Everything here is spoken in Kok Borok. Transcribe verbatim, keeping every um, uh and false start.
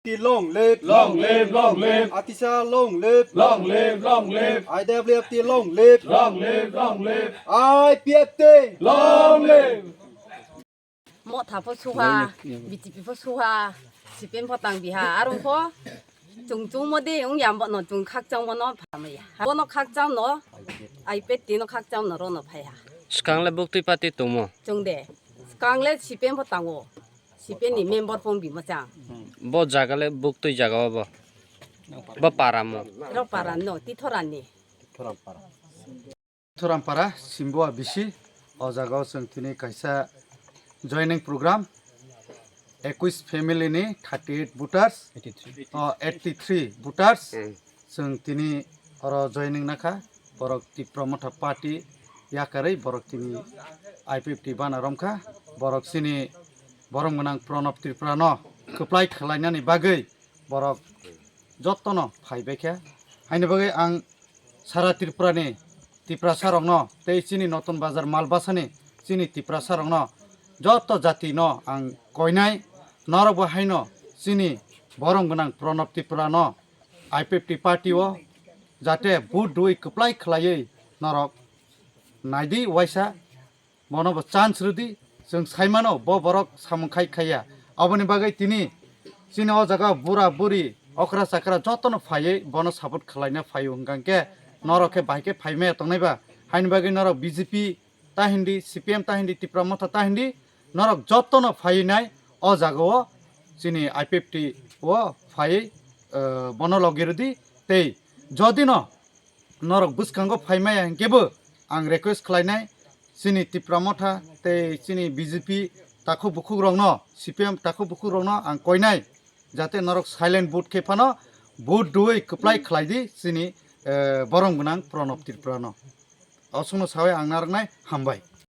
T long live. Long live, long live. Atisa long live. Long live, long live. I W F T long live. Long live, long live. I P F T. Long live. Motha pho suha, B J P pho suha, C P M pho tang biha, arong pho chung chung modi ung yam bono chung khakchang bono phamaya. Bono khakchang no, I P F T no khakchang no rono phaiha. Swkang le buktwi party tongmo? Chung de, swkang le C P M pho tango. C P M ni member phone bimo chang. Bo jaga le buktwi jaga o bo. Bo para mo. Ro para no, Tithoran ni. Thorampara, Simboa bisi, o jaga o chwng tini kaisa joining program, ekwis family ni thirty eight voters, o eighty three voters, chwng tini oro joining nakha, borok Tipra Motha Party yakarwi borok tini I P F T bana romkha, borok chini borom gwnang Pranab Tripura no kwplai khlainani bagwi borok jotono phaibaikha. Haini bagwi ang sara Tripura ni Tiprasa rokno tei chini Notun Bazar Malbasa ni chini Tiprasa rokno joto jati no ang koinai, norok bo haino chini borom gwnang Pranab Tripura no I P F T party o jate vote rwi kwplai khlaiwi norok naidi waisa, bono bo chance rwdi, chwng saimano bo borok samung khai khaiya. Aboni bagwi tini chini o jaga bura buri okra chakra jotono phaiwi bono support khlaina phaio, hwnkha khe norok khe bahai khe phaimaya tongnai ba, haini bagwi norok B J P ta hindi, C P M ta hindi, Tipra Motha ta hindi, norok jotono phaiwi nai o jaga o chini I P F T o phaiwi, eh, bono logi rwdi. Tei jodi no norok bwskango phaimaya hinkhe bo ang request khlainai chini Tipra Motha tei chini B J P takhuk bukhuk rokno, C P M takhuk bukhuk rokno ang koinai, jate norok silent vote khe phano vote rwui kwplai khlaidi chini, eh, borom gwnang Pranab Tripura no. Osukno sawi ang narwknai, hambai.